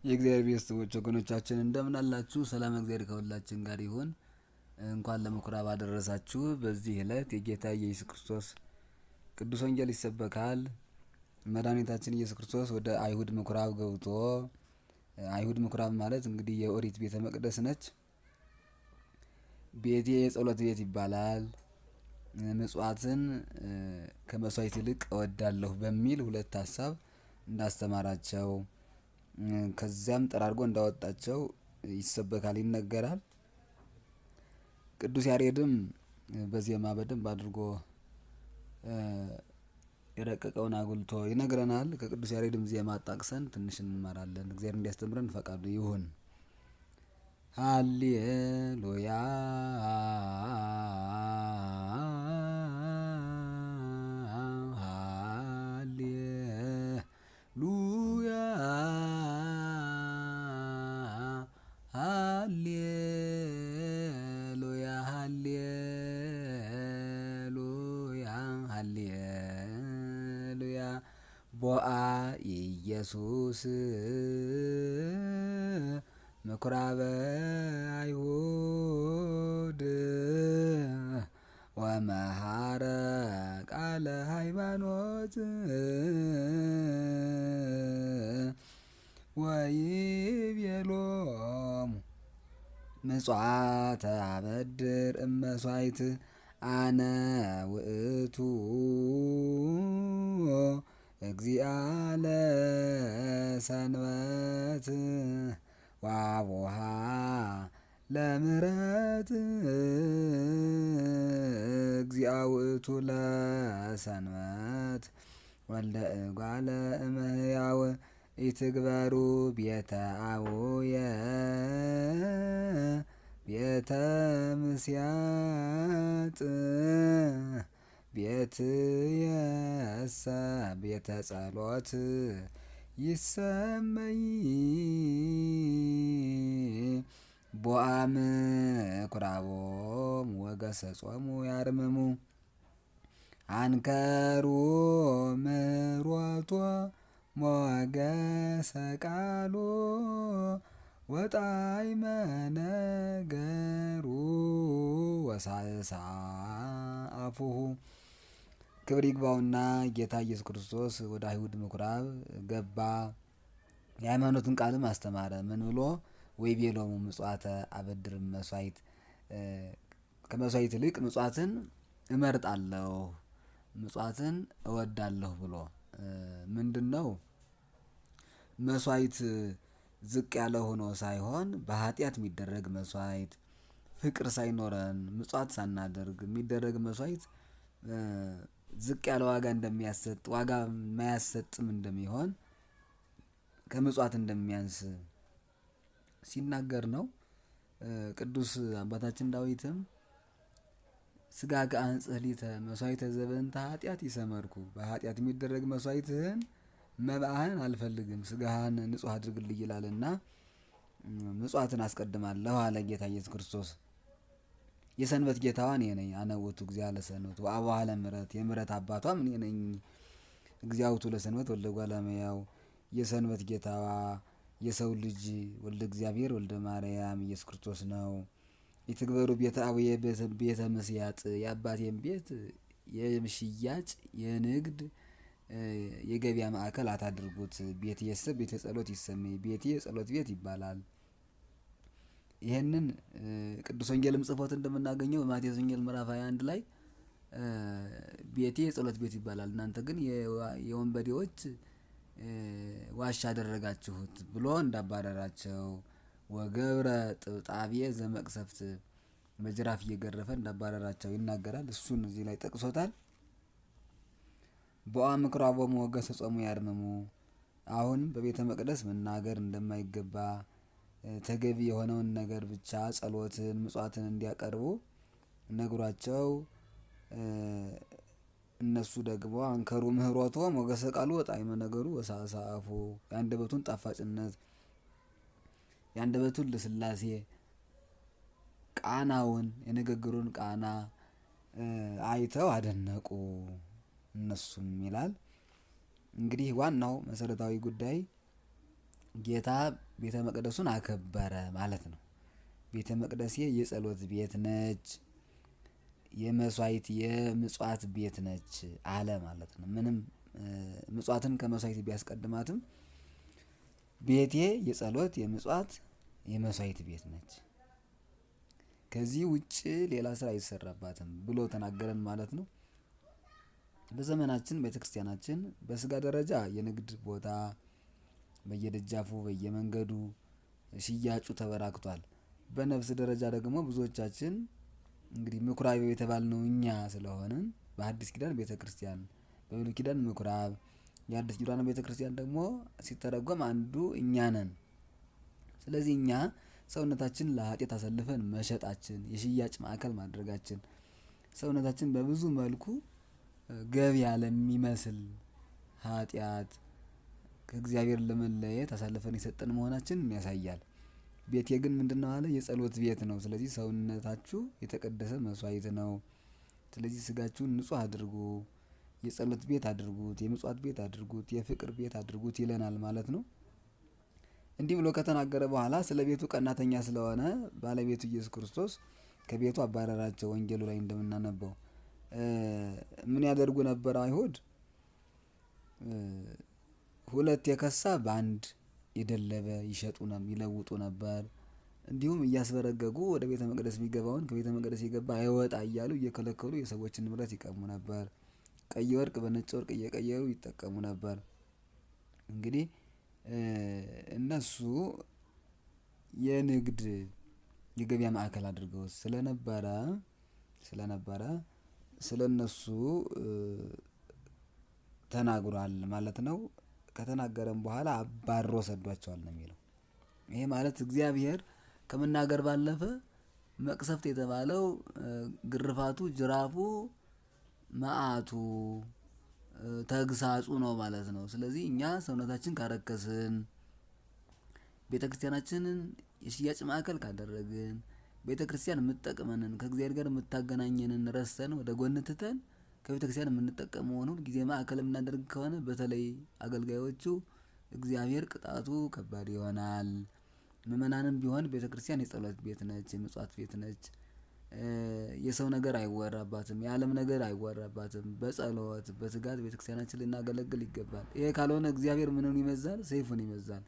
የእግዚአብሔር ቤተሰቦች ወገኖቻችን እንደምን አላችሁ? ሰላም እግዚአብሔር ከሁላችን ጋር ይሁን። እንኳን ለምኩራብ አደረሳችሁ። በዚህ ዕለት የጌታ የኢየሱስ ክርስቶስ ቅዱስ ወንጌል ይሰበካል። መድኃኒታችን ኢየሱስ ክርስቶስ ወደ አይሁድ ምኩራብ ገብቶ፣ አይሁድ ምኩራብ ማለት እንግዲህ የኦሪት ቤተ መቅደስ ነች። ቤቴ የጸሎት ቤት ይባላል። ምጽዋትን ከመስዋዕት ይልቅ እወዳለሁ በሚል ሁለት ሀሳብ እንዳስተማራቸው፣ ከዚያም ጠራርጎ እንዳወጣቸው ይሰበካል፣ ይነገራል። ቅዱስ ያሬድም በዜማ በደንብ አድርጎ የረቀቀውን አጉልቶ ይነግረናል። ከቅዱስ ያሬድም ዜማ አጣቅሰን ትንሽ እንማራለን። እግዚአብሔር እንዲያስተምረን ፈቃዱ ይሁን። ሃሌሉያ ሃሌሉያ ሃሌሉያ ሃሌሉያ ሃሌሉያ ቦአ ኢየሱስ ምኩራበ አይሁድ ወመሃረ ቃለ ሃይማኖት ወይቤሎሙ ምጽዋተ አበድር እመስዋዕት አነ ውእቱ እግዚአ ለሰንበት ወአቡሃ ለምሕረት እግዚአ ውእቱ ለሰንበት ወልደ እጓለ እመሕያው ኢትግበሩ ቤተ አቡየ ቤተ ምስያጥ ቤትየሰ ቤተ ጸሎት ይሰመይ። ቦአ ምኵራቦሙ ወገሠጾሙ ያርምሙ አንከሩ ምሮቶ ሞገሰ ቃሉ ወጣዕመ ነገሩ ወሳእሳ አፉሁ። ክብር ይግባውና ጌታ ኢየሱስ ክርስቶስ ወደ አይሁድ ምኩራብ ገባ፣ የሃይማኖትን ቃልም አስተማረ። ምን ብሎ? ወይቤሎሙ ምጽዋተ አበድር መስዋዕት፣ ከመስዋዕት ይልቅ ምጽዋትን እመርጣለሁ፣ ምጽዋትን እወዳለሁ ብሎ። ምንድነው? መስዋዕት ዝቅ ያለ ሆኖ ሳይሆን በኃጢአት የሚደረግ መስዋዕት፣ ፍቅር ሳይኖረን ምጽዋት ሳናደርግ የሚደረግ መስዋዕት ዝቅ ያለ ዋጋ እንደሚያሰጥ፣ ዋጋ የማያሰጥም እንደሚሆን፣ ከምጽዋት እንደሚያንስ ሲናገር ነው። ቅዱስ አባታችን ዳዊትም ስጋ ከአንጽህ ሊተ መስዋዕተ ዘበንተ ኃጢአት ይሰመርኩ፣ በኃጢአት የሚደረግ መስዋዕትህን መባህን አልፈልግም፣ ስጋህን ንጹህ አድርግልኝ ይላልና ምጽዋትን አስቀድማለሁ አለ ጌታ ኢየሱስ ክርስቶስ። የሰንበት ጌታዋ እኔ ነኝ። አነ ውእቱ እግዚአ ለሰንበት ወአቡሃ ለምሕረት፣ የምሕረት አባቷም እኔ ነኝ። እግዚአ ውእቱ ለሰንበት ወልደ እጓለ እመሕያው፣ የሰንበት ጌታዋ የሰው ልጅ ወልደ እግዚአብሔር ወልደ ማርያም ኢየሱስ ክርስቶስ ነው። ኢትግበሩ ቤተ አቡየ ቤተ ምስያጥ፣ የአባቴን ቤት የሽያጭ፣ የንግድ፣ የገበያ ማዕከል አታድርጉት። ቤትየሰ ቤተ ጸሎት ይሰመይ፣ ቤቴ የጸሎት ቤት ይባላል። ይህንን ቅዱስ ወንጌልም ጽፎት እንደምናገኘው በማቴዎስ ወንጌል ምዕራፍ 21 ላይ ቤቴ የጸሎት ቤት ይባላል፣ እናንተ ግን የወንበዴዎች ዋሻ አደረጋችሁት ብሎ እንዳባረራቸው፣ ወገብረ ጥብጣቤ ዘመቅሰፍት፣ በጅራፍ እየገረፈ እንዳባረራቸው ይናገራል። እሱን እዚህ ላይ ጠቅሶታል። ቦአ ምኵራቦሙ ወገሠጾሙ ያርምሙ፣ አሁን በቤተ መቅደስ መናገር እንደማይገባ፣ ተገቢ የሆነውን ነገር ብቻ ጸሎትን፣ ምጽዋትን እንዲያቀርቡ ነግሯቸው፣ እነሱ ደግሞ አንከሩ ምህሮቶ ሞገሰ ቃሉ ወጣዕመ ነገሩ ወሳሳአፉ፣ የአንደበቱን ጣፋጭነት፣ የአንደበቱን ልስላሴ፣ ቃናውን፣ የንግግሩን ቃና አይተው አደነቁ እነሱም ይላል። እንግዲህ ዋናው መሰረታዊ ጉዳይ ጌታ ቤተ መቅደሱን አከበረ ማለት ነው። ቤተ መቅደሴ የጸሎት ቤት ነች፣ የመስዋዕት የምጽዋት ቤት ነች አለ ማለት ነው። ምንም ምጽዋትን ከመስዋዕት ቢያስቀድማትም ቤቴ የጸሎት የምጽዋት የመስዋዕት ቤት ነች፣ ከዚህ ውጭ ሌላ ስራ አይሰራባትም ብሎ ተናገረን ማለት ነው። በዘመናችን ቤተክርስቲያናችን በስጋ ደረጃ የንግድ ቦታ በየደጃፉ በየመንገዱ ሽያጩ ተበራክቷል። በነፍስ ደረጃ ደግሞ ብዙዎቻችን እንግዲህ ምኩራብ የተባልነው እኛ ስለሆንን በሐዲስ ኪዳን ቤተክርስቲያን፣ በብሉይ ኪዳን ምኩራብ፣ የአዲስ ኪዳን ቤተክርስቲያን ደግሞ ሲተረጎም አንዱ እኛ ነን። ስለዚህ እኛ ሰውነታችን ለኃጢአት አሳልፈን መሸጣችን፣ የሽያጭ ማዕከል ማድረጋችን፣ ሰውነታችን በብዙ መልኩ ገበያ ለሚመስል ኃጢአት ከእግዚአብሔር ለመለየት አሳልፈን የሰጠን መሆናችንን ያሳያል። ቤቴ ግን ምንድነው አለ? የጸሎት ቤት ነው። ስለዚህ ሰውነታችሁ የተቀደሰ መስዋዕት ነው። ስለዚህ ስጋችሁን ንጹህ አድርጉ፣ የጸሎት ቤት አድርጉት፣ የምጽዋት ቤት አድርጉት፣ የፍቅር ቤት አድርጉት ይለናል ማለት ነው። እንዲህ ብሎ ከተናገረ በኋላ ስለ ቤቱ ቀናተኛ ስለሆነ ባለቤቱ ኢየሱስ ክርስቶስ ከቤቱ አባረራቸው። ወንጌሉ ላይ እንደምናነበው ምን ያደርጉ ነበር አይሁድ? ሁለት የከሳ በአንድ የደለበ ይሸጡ ይለውጡ ነበር። እንዲሁም እያስበረገጉ ወደ ቤተ መቅደስ የሚገባውን ከቤተ መቅደስ የገባ አይወጣ እያሉ እየከለከሉ የሰዎችን ንብረት ይቀሙ ነበር። ቀይ ወርቅ በነጭ ወርቅ እየቀየሩ ይጠቀሙ ነበር። እንግዲህ እነሱ የንግድ የገበያ ማዕከል አድርገው ስለነበረ ስለነሱ ተናግሯል ማለት ነው። ከተናገረም በኋላ አባሮ ሰዷቸዋል ነው የሚለው። ይሄ ማለት እግዚአብሔር ከመናገር ባለፈ መቅሰፍት የተባለው ግርፋቱ፣ ጅራፉ፣ መዓቱ፣ ተግሳጹ ነው ማለት ነው። ስለዚህ እኛ ሰውነታችን ካረከስን፣ ቤተክርስቲያናችንን የሽያጭ ማዕከል ካደረግን፣ ቤተክርስቲያን የምትጠቅመንን ከእግዚአብሔር ጋር የምታገናኘንን ረስተን ወደ ጎን ትተን ከቤተክርስቲያን የምንጠቀመውን ሁል ጊዜ ማዕከል የምናደርግ ከሆነ በተለይ አገልጋዮቹ እግዚአብሔር ቅጣቱ ከባድ ይሆናል። ምእመናንም ቢሆን ቤተክርስቲያን የጸሎት ቤት ነች፣ የምጽዋት ቤት ነች። የሰው ነገር አይወራባትም፣ የዓለም ነገር አይወራባትም። በጸሎት በትጋት ቤተክርስቲያናችን ልናገለግል ይገባል። ይሄ ካልሆነ እግዚአብሔር ምንን ይመዛል? ሰይፉን ይመዛል።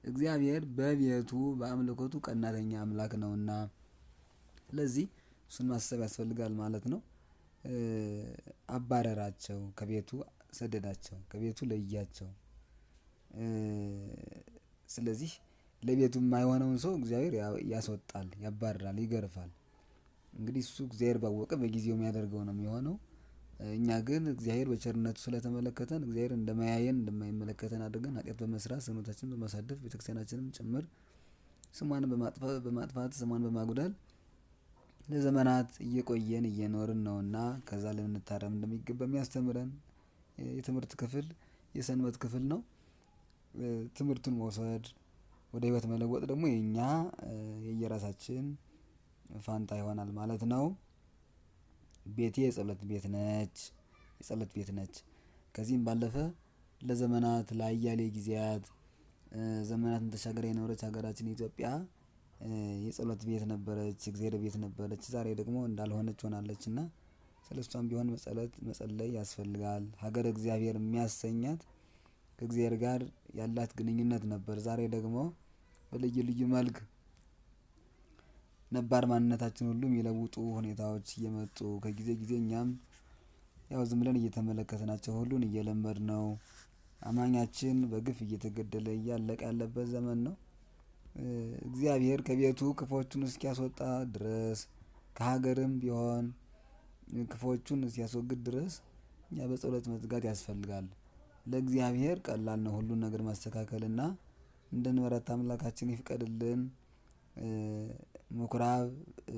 እግዚአብሔር በቤቱ በአምልኮቱ ቀናተኛ አምላክ ነውና፣ ስለዚህ እሱን ማሰብ ያስፈልጋል ማለት ነው። አባረራቸው፣ ከቤቱ ሰደዳቸው፣ ከቤቱ ለያቸው። ስለዚህ ለቤቱ የማይሆነውን ሰው እግዚአብሔር ያስወጣል፣ ያባርራል፣ ይገርፋል። እንግዲህ እሱ እግዚአብሔር ባወቀ በጊዜው የሚያደርገው ነው የሚሆነው። እኛ ግን እግዚአብሔር በቸርነቱ ስለተመለከተን እግዚአብሔር እንደማያየን እንደማይመለከተን አድርገን ኃጢአት በመስራት ሰውነታችንን በማሳደፍ ቤተክርስቲያናችንም ጭምር ስሟን በማጥፋት ስሟን በማጉደል ለዘመናት እየቆየን እየኖርን ነውና ከዛ ልንታረም እንደሚገባ የሚያስተምረን የትምህርት ክፍል የሰንበት ክፍል ነው። ትምህርቱን መውሰድ ወደ ህይወት መለወጥ ደግሞ የኛ የየራሳችን ፋንታ ይሆናል ማለት ነው። ቤቴ የጸሎት ቤት ነች፣ የጸሎት ቤት ነች። ከዚህም ባለፈ ለዘመናት ለአያሌ ጊዜያት ዘመናትን ተሻገረ የኖረች ሀገራችን ኢትዮጵያ የጸሎት ቤት ነበረች፣ እግዚአብሔር ቤት ነበረች። ዛሬ ደግሞ እንዳልሆነች ሆናለች እና ስለሷም ቢሆን መጸለት መጸለይ ያስፈልጋል። ሀገር እግዚአብሔር የሚያሰኛት ከእግዚአብሔር ጋር ያላት ግንኙነት ነበር። ዛሬ ደግሞ በልዩ ልዩ መልክ ነባር ማንነታችን ሁሉ የሚለውጡ ሁኔታዎች እየመጡ ከጊዜ ጊዜ እኛም ያው ዝም ብለን እየተመለከትናቸው ሁሉን እየለመድ ነው። አማኛችን በግፍ እየተገደለ እያለቀ ያለበት ዘመን ነው። እግዚአብሔር ከቤቱ ክፎቹን እስኪያስወጣ ድረስ ከሀገርም ቢሆን ክፎቹን እስኪያስወግድ ድረስ እኛ በጸሎት መትጋት ያስፈልጋል። ለእግዚአብሔር ቀላል ነው ሁሉን ነገር ማስተካከልና እንድንበረታ አምላካችን ይፍቀድልን። ምኩራብ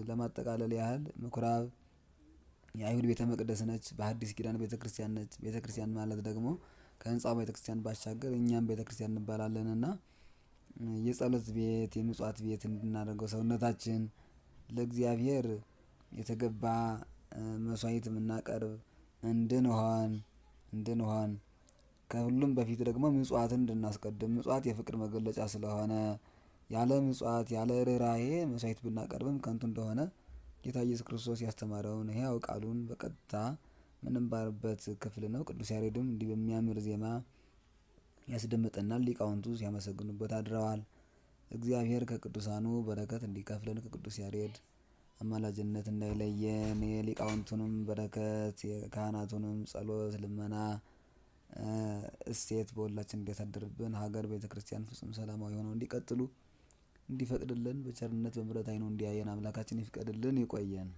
ለማጠቃለል ያህል ምኩራብ የአይሁድ ቤተ መቅደስ ነች። በሐዲስ ኪዳን ቤተ ክርስቲያን ነች። ቤተ ክርስቲያን ማለት ደግሞ ከህንፃው ቤተ ክርስቲያን ባሻገር እኛም ቤተ ክርስቲያን እንባላለንና የጸሎት ቤት የምጽዋት ቤት እንድናደርገው ሰውነታችን ለእግዚአብሔር የተገባ መስዋዕት የምናቀርብ እንድንሆን እንድንሆን ከሁሉም በፊት ደግሞ ምጽዋትን እንድናስቀድም ምጽዋት የፍቅር መገለጫ ስለሆነ ያለ ምጽዋት ያለ ርኅራኄ መስዋዕት ብናቀርብም ከንቱ እንደሆነ ጌታ ኢየሱስ ክርስቶስ ያስተማረውን ሕያው ቃሉን በቀጥታ ምንማርበት ክፍል ነው። ቅዱስ ያሬድም እንዲህ በሚያምር ዜማ ያስደምጠናል። ሊቃውንቱ ሲያመሰግኑበት አድረዋል። እግዚአብሔር ከቅዱሳኑ በረከት እንዲከፍለን ከቅዱስ ያሬድ አማላጅነት እንዳይለየን የሊቃውንቱንም በረከት የካህናቱንም ጸሎት ልመና እሴት በሁላችን እንዲያሳድርብን ሀገር ቤተ ክርስቲያን ፍጹም ሰላማዊ ሆነው እንዲቀጥሉ እንዲፈቅድልን በቸርነት በምሕረት ዓይኑ እንዲያየን አምላካችን ይፍቀድልን። ይቆየን።